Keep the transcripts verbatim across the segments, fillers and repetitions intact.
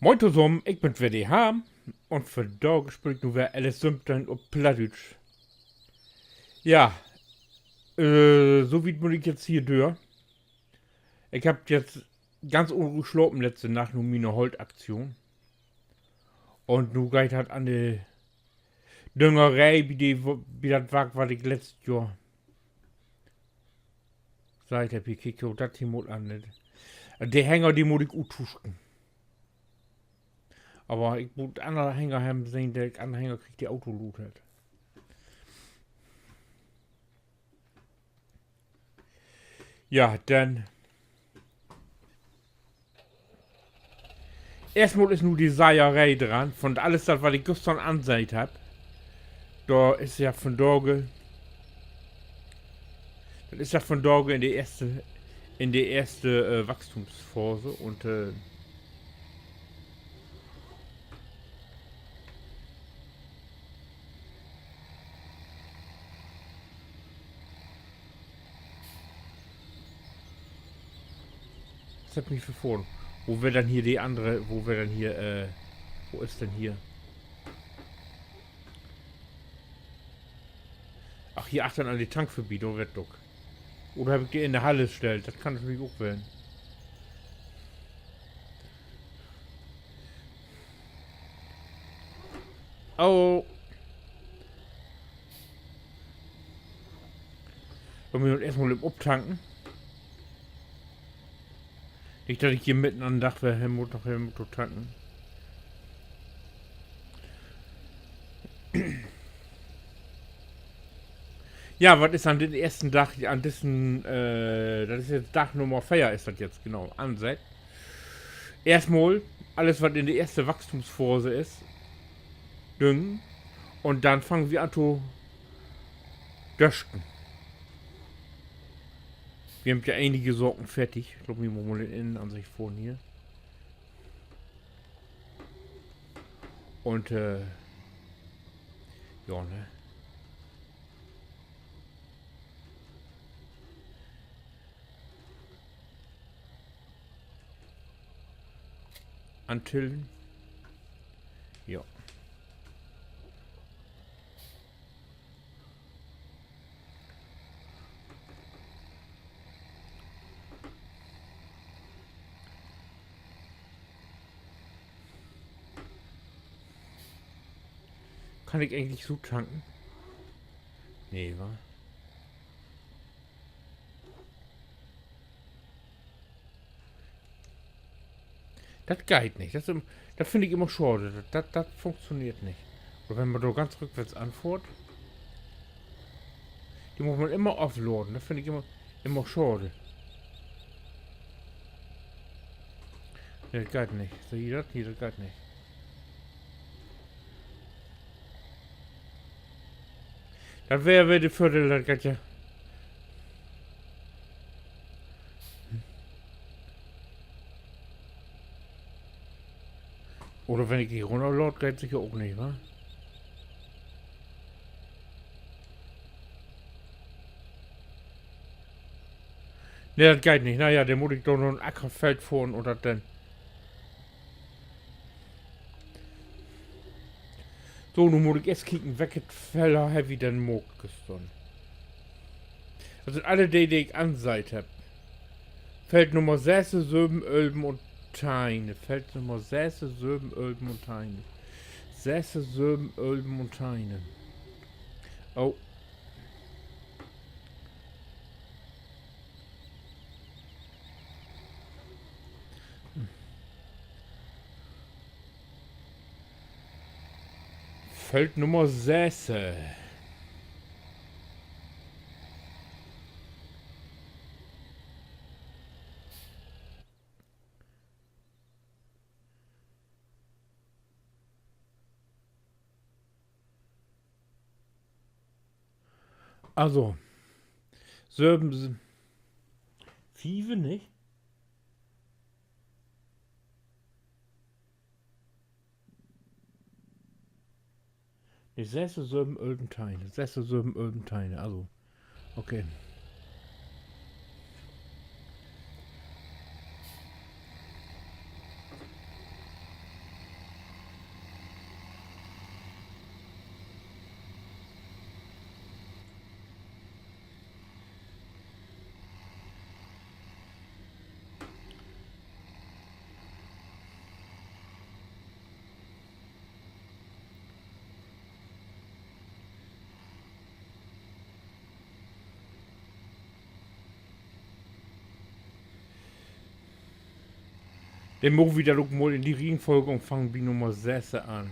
Moin tosamen, ik bün weer de Harm un vandaag speel ik nu weer Alice Simpson op Plattdüütsch. Ja, äh, so wiet mutt ik jetzt hier dör. Ik hebb jetzt ganz unruhig slapen letzte Nacht na miene Holtaktion. Un nu geiht dat an de Düngeree bi de, bi dat Wark, wat ik letzt Johr seiht hebb. Hier, kiek jo dat hier mal an, ne? De Hänger, de mutt ik uttuschen. Aver ik mutt anner Hänger hebben, sehn, de ik anner Hänger krieg, de ok to luut hett. Ja, denn. Eerstmal is nu de Seieree dran. Von allens dat, wat ik güstern anseiht hebb, dor is ja vondage, dat is ja vondage in de eerste, in de eerste, äh, Wachstumsphase un, äh, Dat hett mi verfohren. Wo weer denn hier de annere, wo weer denn hier, äh, wo is denn hier? Ach, hier achtern an de Tank vörbi, dor weer dat ok. Oder hebb ik de in de Hall stellt? Dat kann natürlich ok ween. Oh. Mutt ik nu eerstmal even optanken. Nich, dat ik hier midden an Dag weer hen mutt, noch hen mutt to tanken. Ja, wat is an den eersten Dag, an dissen, äh, dat is jetzt Dag Nummer veer, is dat jetzt, genau, ansett. Eerstmal allens, wat in de eerste Wachstumsphase is, düngen. Un denn fangen wi an to dösken. Wi hebbt ja enige Saken fertig. Ik glööv, wi mööt mal in Innenansicht fohren hier. Un, äh, ja, ne? Antillen. Ja. Kann ik egentlich so tanken? Nee, wa? Dat geiht nich. Dat is, dat finn ik immer schaad. Dat, dat, dat funktioneert nich. Oder wenn man dor ganz rückwärts anfohrt, de mutt man immer afladen. Dat finn ik immer, immer schaad. Nee, dat geiht nich. Seht ji dat? Hier, dat geiht nich. Dat weer weer de Vördeel, dat geiht ja. Oder wenn ik de runnerlaad, geiht seker ok nich, wa? Nee, dat geiht nich. Na ja, denn mutt ik doch noch en Ackerfeld fohren un dat denn. So, nu mutt ik eerst kieken, welke Feller hebb wi denn maakt güstern? Dat sünd alle de, de ik anseiht hebb. Feld Nummer sess, söven, ölven un teihn. Feld Nummer sess, söven, ölven un teihn. Sess, söven, ölven un teihn. Oh. Feld Nummer sess. Also, söven, fief, nich? Nee, sess, söven, ölven, teihn. Sess, söven, ölven, teihn. Also, okay. Denn maakt wi dat ok mal in de Reihenfolge un fangt bi Nummer söss an.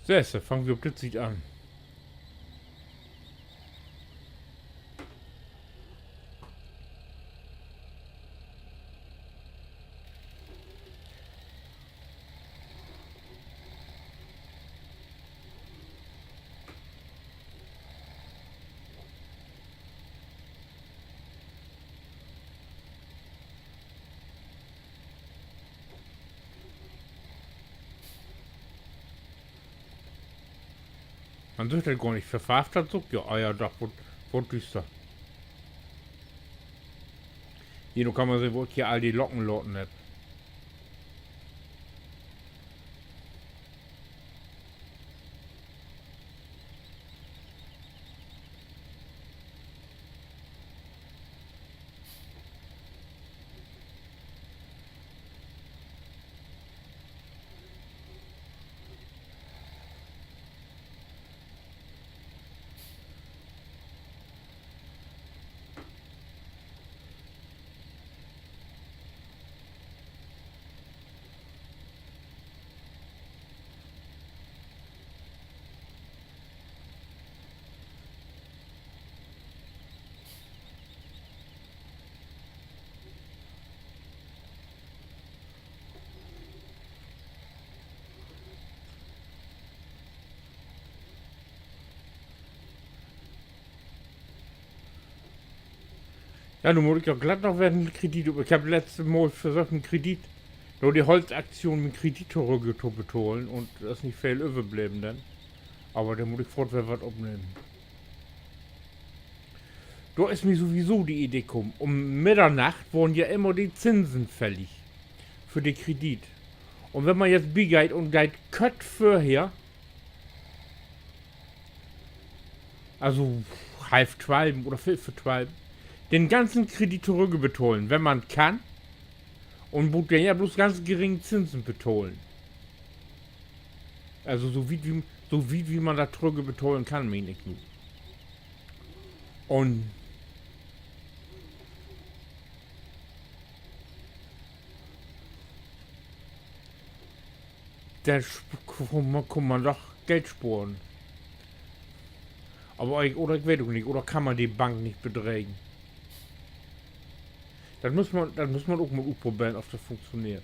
Söss, fangt wi op dit Siet an. Man süht dat gor nich. Verfarvt dat sük? Ja, ah ja, doch, woort, woort düster. Hier, nu kann man sehn, wo ik hier all de Locken laten hebb. Ja, nu mutt ik ja glatt noch wedder en Kredit op. Ik hebb letzt Mal versöcht, en Kredit, dör de Holtaktion mien Kredit torügg to betahlen, un dor is nich veel överbleven denn. Aver denn mutt ik foorts wedder wat opnehmen. Dor is mi sowieso de Idee kamen. Üm Middernacht worrn ja immer de Zinsen fällig för de Kredit. Un wenn man jetzt bigeiht un geiht kört vörher, also halv twalven oder Viddel vör twalven, den ganzen Kredit torügg betahlen, wenn man kann. Un mutt denn ja blots ganz geringe Zinsen betahlen. Also so wiet, wie, so wiet, wie man dat torügg betahlen kann, meen ik nu. Un denn sp-, kunn man, kunn man doch Geld sporen. Aver ik, oder ik weet ok nich, oder kann man de Bank nich bedregen? Dat mutt man, dat mutt man ok mal utproberen, of dat funktioneert.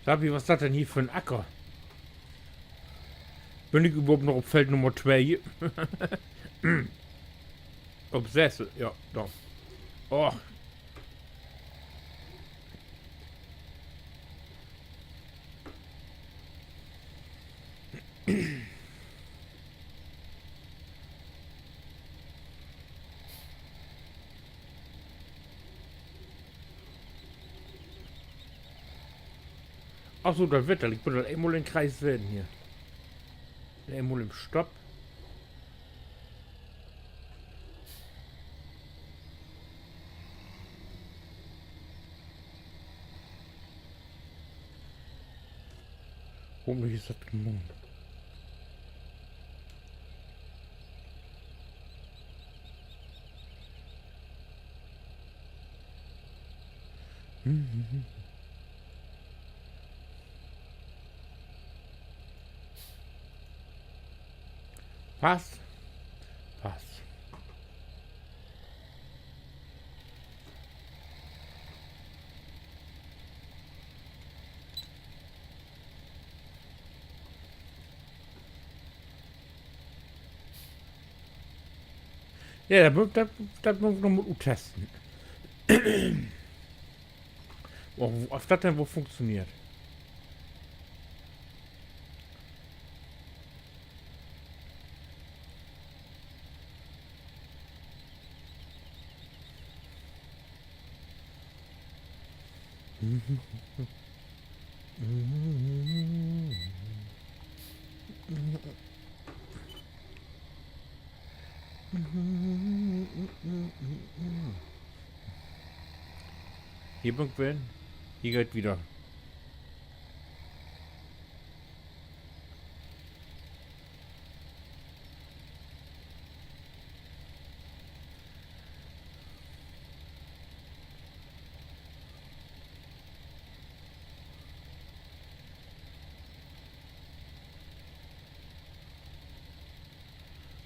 Sabi, wat is dat denn hier för 'n Acker? Bün ik överhaupt noch op Feld Nummer twee? Op söss, ja, doch. Och. Ach so, dat Wetter. Ik bün al eenmal in Kreis ween hier. Eenmal in Stopp. Hoffentlich is dat morgen. Passt. Passt. Ja, dat, dat, dat mutt ik noch mal uttesten. Of, of dat denn woll funktioneert. Hier bün ik weer. Hier geiht wieder.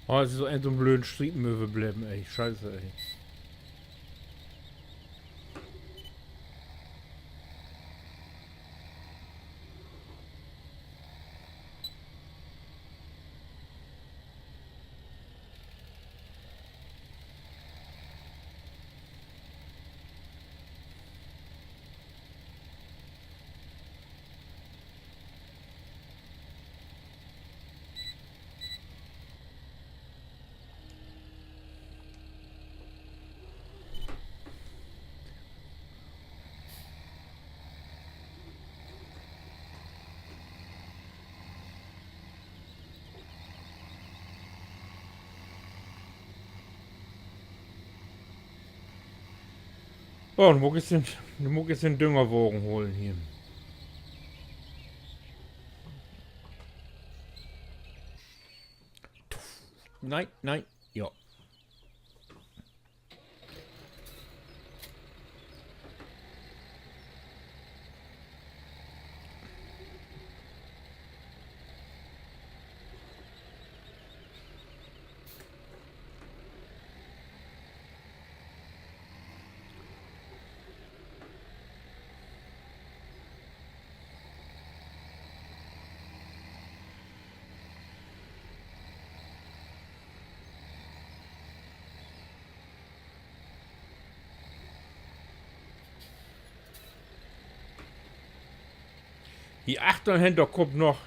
Oh, dat is so en, so 'n blöden Striepen överbleven, ey. Scheiße, ey. Oh, nu mutt ik, nu mutt ik den Düngerwagen holen hier. Nee, nee, ja. Hier achtern hen, dor kummt noch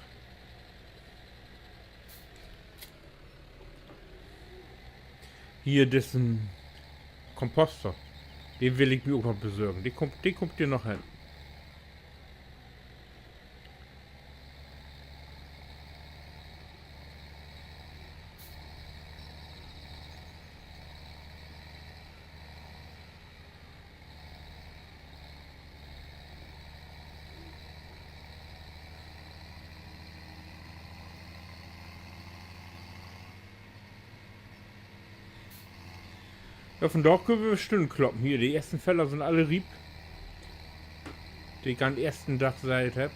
hier dissen Komposter. Den will ik mi ok noch besorgen. De kummt, de kummt hier noch hen. Ja, vundaag köönt wi Stünnen kloppen. Hier, de eersten Feller sünd alle riep, de ik an'n eersten Dag seiht hebb.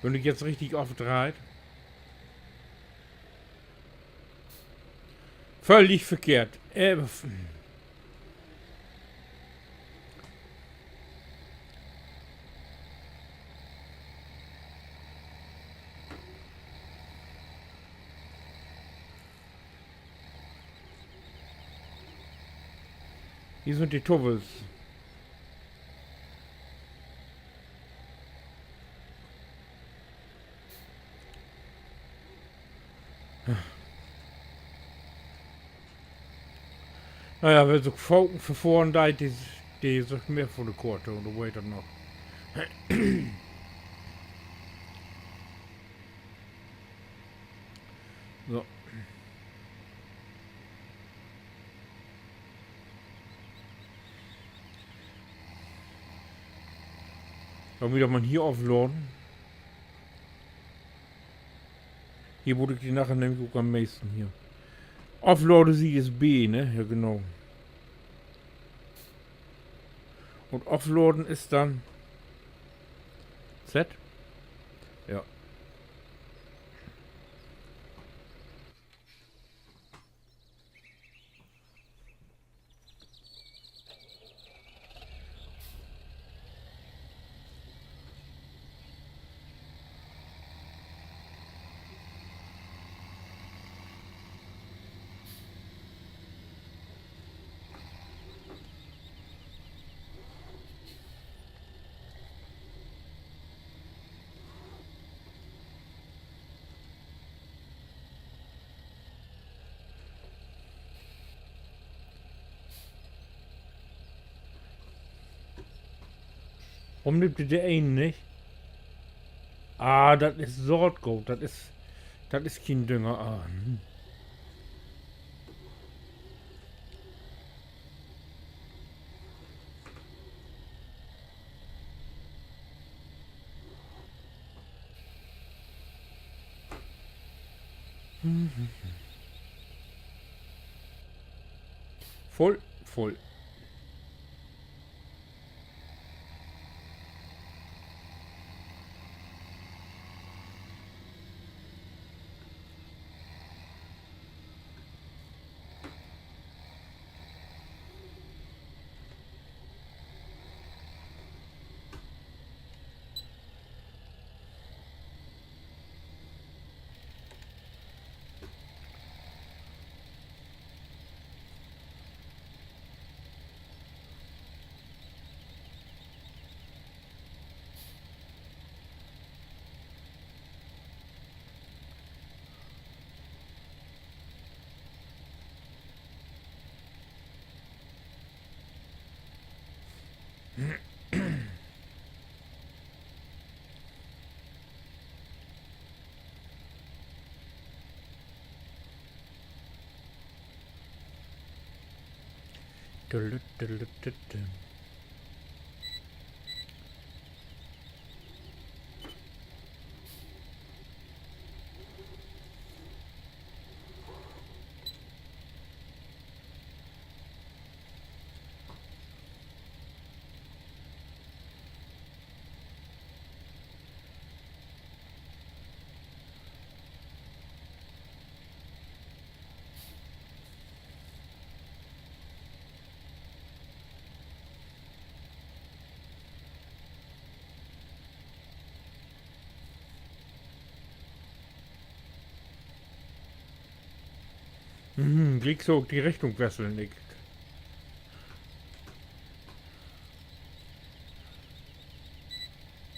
Bün ik jetzt richtig afdreiht? Völlig verkehrt. Äh, f- Hier sünd de Tuffels. Na ja, wer sük faken verfohren deit, de, de süggt mehr vun de Koort, un dor weet dat noch. So. Denn mutt ik dat man hier afladen. Hier mutt ik de naher nämlich ok an'n meisten hier. Afladen, de is B, ne? Ja, genau. Un afladen is denn Z? Ja. Worüm nimmt de de een nich? Ah, dat is Saatgoot. Dat is, dat is kien Dünger. Ah, hm. Vull, vull. Dülüt, dülüt, dülüt. Mhm, gliek so ok de Richtung wesseln, ik.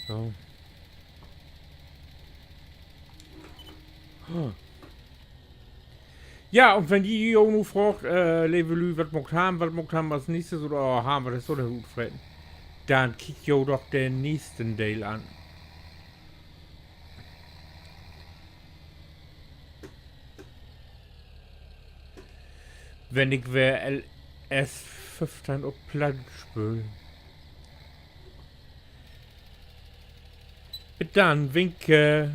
So. Ja, un wenn ji jo nu fraagt, äh, leve Lüüd, wat maakt wi, wat maakt wi as nächstes oder, oh, harrn wi dat so denn utfreten, denn kiekt jo doch den nächsten Deel an. Wenn ik weer L S föffteihn op Platt speel. Bit dann, winke.